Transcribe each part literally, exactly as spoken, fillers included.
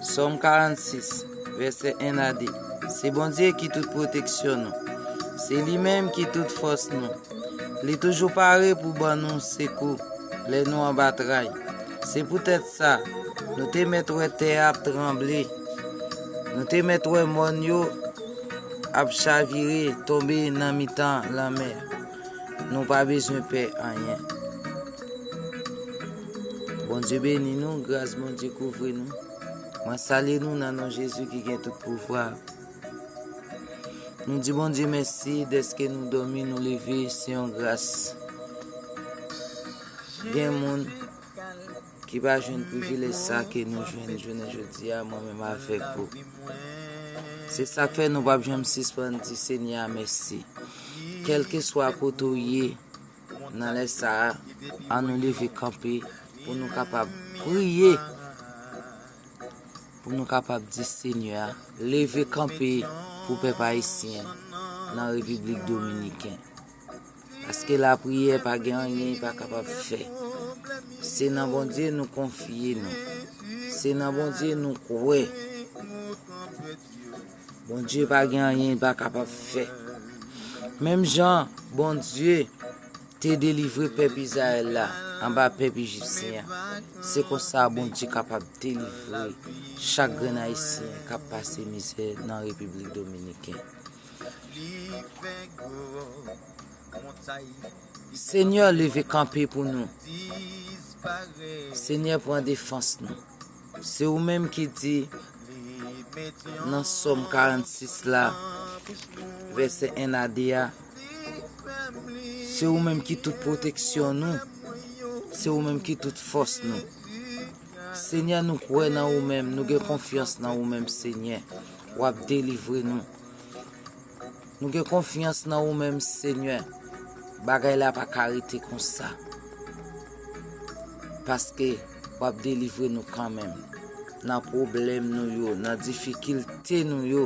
Sòm karannsis, vèsè en a de. Se Bondye ki tout pwoteksyon nou. Se li menm ki tout fòs nou. Li toujou pare pou ban nou sekou lè nou anba tray. Se poutèt sa, nou te mèt wè tè a ap tranble. Nou te mèt wè mòn yo ap chavire, tonbe nan mitan lanmè. Nou pa bezwen pè anyen. Bondye beni nou, gras Bondye kouvri nou. Mwen salye nou nan non Jezi ki gen tout pouvwa. Nou di Bondye mèsi dèske nou dòmi, nou leve, se yon gras. Gen moun ki pa jwenn privilèj sa ke nou jwenn jounen jodi a, mwen menm avèk ou. Se sa k fè nou p ap janm sispann di Senyè a mèsi. Kèlkeswa kote w ye, nan lè sa a, ann nou leve kanpe pou nou kapab priye, pou nou kapab di Senyè a, leve kanpe pou pèp ayisyen nan Repiblik Dominiken. Paske lapriyè pa gen anyen li pa kapab fè. Se nan Bondye nou konfye nou. Se nan Bondye nou kwè. Bondye pa gen anyen li pa kapab fè. Menm jan Bondye te delivre pèp Izrayèl la anba pèp ejipsyen an, se konsa Bondye kapab delivre chak grenn ayisyen k ap pase mizè nan Repiblik Dominiken. Senyè, leve kanpe pou nou. Senyè, pran defans nou. Se ou menm ki di nan Sòm karannsis la, vèsè en a de a, se ou menm ki tout pwoteksyon nou. Se ou menm ki tout fòs nou. Senyè, nou kwè nan ou menm, nou gen konfyans nan ou menm, Senyè. W ap delivre nou. Nou gen konfyans nan ou menm, Senyè. Bagay la pa ka rete konsa. Paske w ap delivre nou kanmenm. Nan pwoblèm nou yo, nan difikilte nou yo.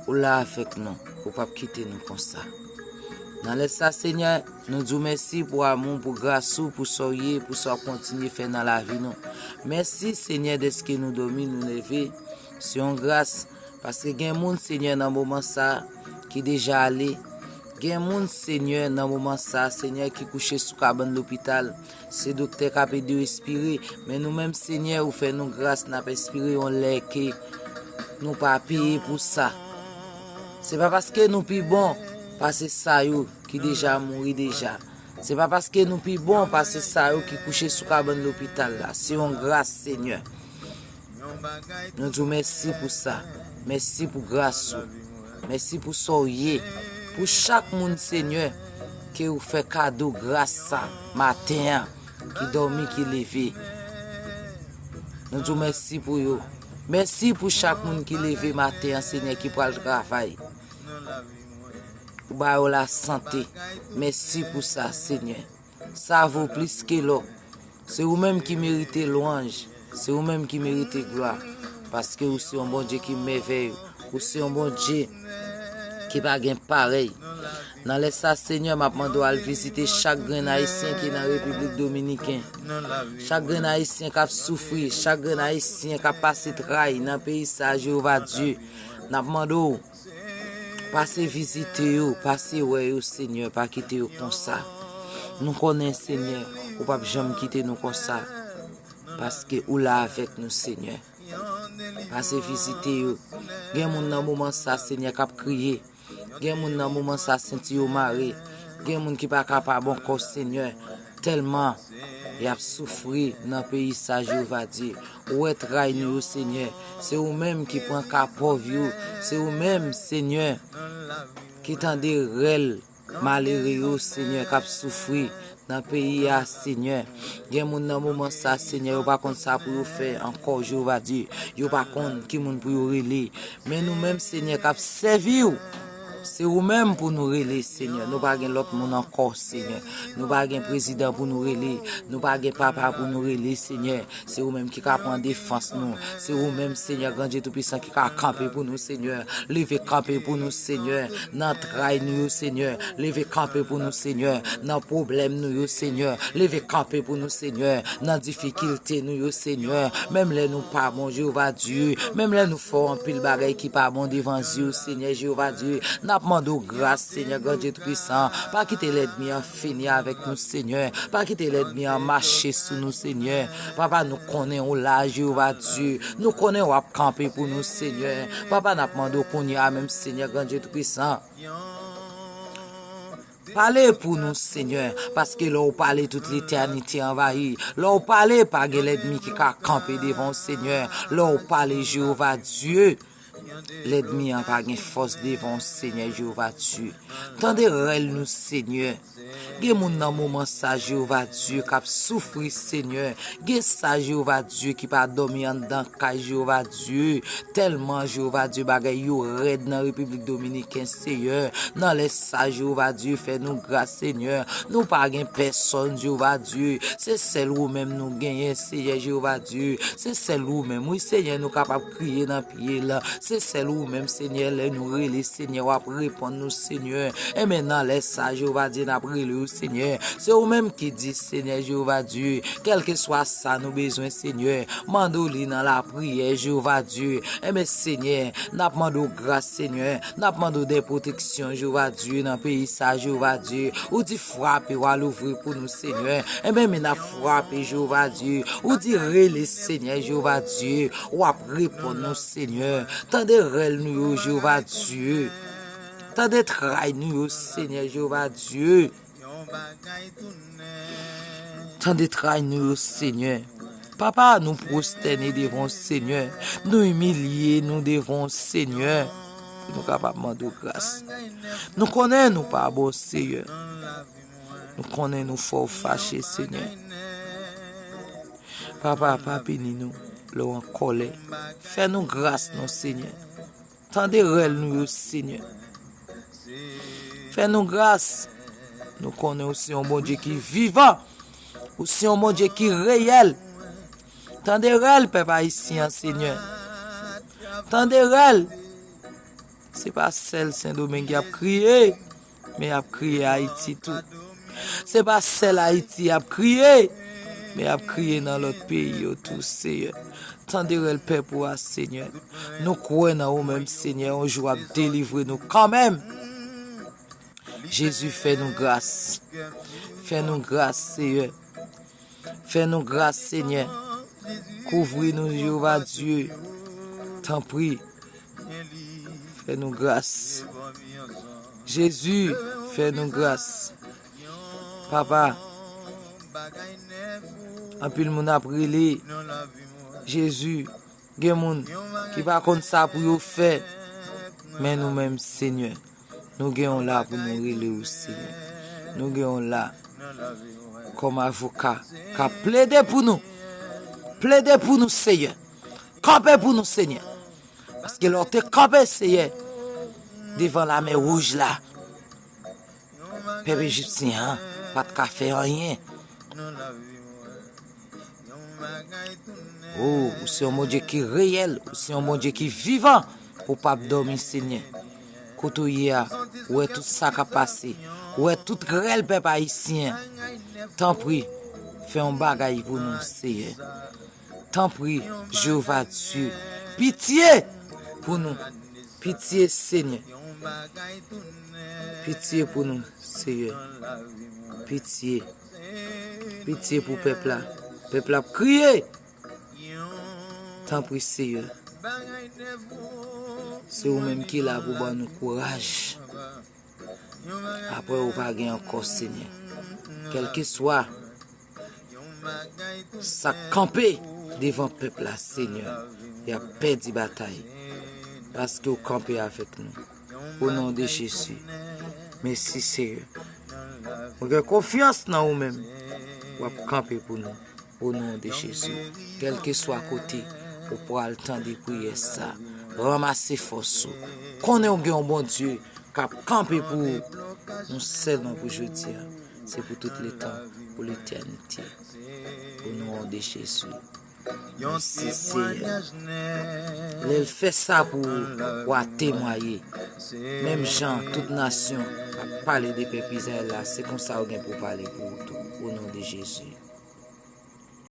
Ou la avèk nou, ou p ap kite nou konsa. Nan lè sa, Senyè, nou di w mèsi pou amou, pou gras ou, pou sa w ye, pou sa w ap kontinye fè nan lavi nou. Mèsi, Senyè, dèske nou dòmi, nou leve. Se yon gras, paske gen moun, Senyè, nan moman sa a, ki deja ale. Gen moun, Senyè, nan moman sa a, Senyè, ki kouche sou kabann lopital. Se doktè k ap ede yo espire. Men nou menm, Senyè, ou fè nou gras, n ap espire yon lè ke nou pa peye pou sa. Se pa paske nou pi bon pase sa yo ki deja mouri deja. Se pa paske nou pi bon pase sa yo ki kouche sou kabann lopital la. Se yon gras, Senyè. Nou di w mèsi pou sa. Mèsi pou gras ou. Mèsi pou sa w ye. Pou chak moun, Senyè, ke ou fè kado gras sa maten an, ki dòmi, ki leve. Nou di w mèsi pou yo. Mèsi pou chak moun ki leve maten an, Senyè, ki pral travay. Ou ba yo lasante. Mèsi pou sa, Senyè. Sa vo plis ke lò. Se ou menm ki merite lwanj. Se ou menm ki merite glwa. Paske ou se yon Bondye ki mèvèy. Ou se yon Bondye ki pa gen parèy. Nan lè sa, Senyè, m ap mande w al vizite chak grenn Ayisyen ki nan Repiblik Dominiken. Chak grenn Ayisyen k ap soufri, chak grenn Ayisyen k ap pase tray nan peyi sa, Jewova Dye. N ap mande w, pase vizite yo, pase wè yo, Senyè, pa kite yo konsa. Nou konnen, Senyè, ou p ap janm kite nou konsa, paske ou la avèk nou, Senyè. Pase vizite yo. Gen moun nan moman sa, Senyè, k ap kriye. Gen moun nan moman sa, senti yo mare. Gen moun ki pa kapab ankò, Senyè. Tèlman y ap soufri nan peyi sa, Jewova Dye. Ou wè tray nou yo, Senyè. Se ou menm ki pran ka pòv yo. Se ou menm, Senyè, ki tande rèl malere yo, Senyè, k ap soufri nan peyi a, Senyè. Gen moun nan moman sa, Senyè, yo pa konn sa pou yo fè ankò, Jewova Dye. Yo pa konn ki moun pou yo rele. Men nou menm, Senyè, k ap sèvi w, Se ou menm pou nou rele, Senyè. Nou pa gen lòt moun ankò, Senyè. Nou pa gen prezidan pou nou rele. Nou pa gen papa pou nou rele, Senyè. Se ou menm ki ka pran defans nou. Se ou menm, Senyè, Gran Dye Toupisan, ki ka kanpe pou nou, Senyè. Leve kanpe pou nou, Senyè. Nan tray nou yo, Senyè. Leve kanpe pou nou, Senyè. Nan pwoblèm nou yo, Senyè. Leve kanpe pou nou, Senyè. Nan difikilte nou yo, Senyè. Menm lè nou pa bon, Jewova Dye. Menm lè nou fè anpil bagay ki pa bon devan zye w, Senyè Jewova Dye. N ap mande w gras, Senyè Gran Dye Toupisan. Pa kite lènmi an fini avèk nou, Senyè. Pa kite lènmi an mache sou nou, Senyè. Papa, nou konnen w la, Jewova Dye. Nou konnen w ap kanpe pou nou, Senyè. Papa, n ap mande w kounye a menm, Senyè Gran Dye Toupisan. Pale pou nou, Senyè, paske lè w pale, tout letènite anvayi. Lè w pale, pa gen lènmi ki ka kanpe devan w, Senyè. Lè w pale, Jewova Dye, lènmi an pa gen fòs devan w, Senyè Jewova Dye. Tande rèl nou, Senyè. Gen moun nan moman sa, Jewova Dye, k ap soufri, Senyè. Gen sa, Jewova Dye, ki pa dòmi anndan kay, Jewova Dye. Tèlman, Jewova Dye, bagay yo rèd nan Repiblik Dominiken, Seyè. Nan lè sa, Jewova Dye, fè nou gras, Senyè. Nou pa gen pèsòn, Jewova Dye. Se sèl ou menm nou genyen, Seyè Jewova Dye. Se sèl ou menm, wi, Senyè, nou kapab kriye nan pye l. Se sèl ou menm, Senyè, lè nou rele, Senyè, w ap reponn nou, Senyè. Enben, nan lè sa, Jewova Dye, n ap rele w, Senyè. Se ou menm ki di, Senyè Jewova Dye, kèlkeswa sa nou bezwen, Senyè, mande w li nan lapriyè, Jewova Dye. Enben, Senyè, n ap mande w gras, Senyè. N ap mande w de pwoteksyon, Jewova Dye, nan peyi sa, Jewova Dye. Ou di frape, w a louvri pou nou, Senyè. Enben, men n ap frape, Jewova Dye. Ou di rele, Senyè, Jewova Dye. W ap reponn nou, Senyè. Tande rèl nou yo, Jewova Dye. Tande tray nou yo, Senyè, Jewova Dye. Tande tray nou yo, Senyè. Papa, nou pwostène devan w, Senyè. Nou imilye nou devan w, Senyè. Pou nou kapab mande w gras. Nou konnen nou pa bon, Seyè. Nou konnen nou fè w fache, Senyè. Papa, pa pini nou lè w an kòlè. Fè nou gras, non, Senyè. Tande rèl nou yo, Senyè. Fè nou gras. Nou konnen ou se yon Bondye ki vivan. Ou se yon Bondye ki reyèl. Tande rèl pèp ayisyen an, Senyè. Tande rèl. Se pa sèl Sendomeng y ap kriye, men y ap kriye Ayiti tou. Se pa sèl Ayiti y ap kriye, men y ap kriye nan lòt peyi yo tou, Seyè. Tande rèl pèp ou a, Senyè. Nou kwè nan ou menm, Senyè, yon jou w ap delivre nou kanmenm. Jezi, fè nou gras. Fè nou gras, Seyè. Fè nou gras, Senyè. Kouvri nou, Jewova Dye. Tanpri, fè nou gras. Jezi, fè nou gras. Papa, anpil moun ap rele. Jezi, gen moun ki pa konn sa pou yo fè. Men nou menm, Senyè, nou gen w la pou nou rele w, Senyè. Nou gen w la kòm avoka k ap plede pou nou. Plede pou nou, Seyè. Kanpe pou nou, Senyè. Paske lè w te kanpe, Seyè, devan Lamè Wouj la, pèp ejipsyen an pa t ka fè anyen. O, ou se yon Bondye ki reyèl, ou se yon Bondye ki vivan, ou p ap dòmi, Senyè. Kote w ye a, ou wè tout sa k ap pase, ou wè tout rèl pèp ayisyen. Tanpri, fè yon bagay pou nou, Seyè. Tanpri, Jewova Dye, pitye pou nou. Pitye, Senyè. Pitye pou nou, Seyè. Pitye. Pitye pou pèp la. Pèp la ap kriye. Tanpri, Seyè. Se ou menm ki la pou ban nou kouraj. Apre ou pa gen ankò, Senyè. Kèlkeswa sa k kanpe devan pèp la, Senyè, y ap pèdi batay, paske w kanpe avèk nou. O non de Jezi. Mèsi, Seyè. Mwen gen konfyans nan ou menm. W ap kanpe pou nou. O non de Jezi. Kèlkeswa kote ou pral tande priyè sa, ranmase fòs ou. Konnen w gen yon Bondye k ap kanpe pou ou, non sèlman pou jodi a, se pou tout letan, pou letènite. O non de Jezi. Mèsi, Seyè. Lè l fè sa pou ou, w a temwaye. Menm jan tout nasyon ap pale de pèp Izrayèl la, se konsa yo gen pou pale pou ou tou, o non de Jezi.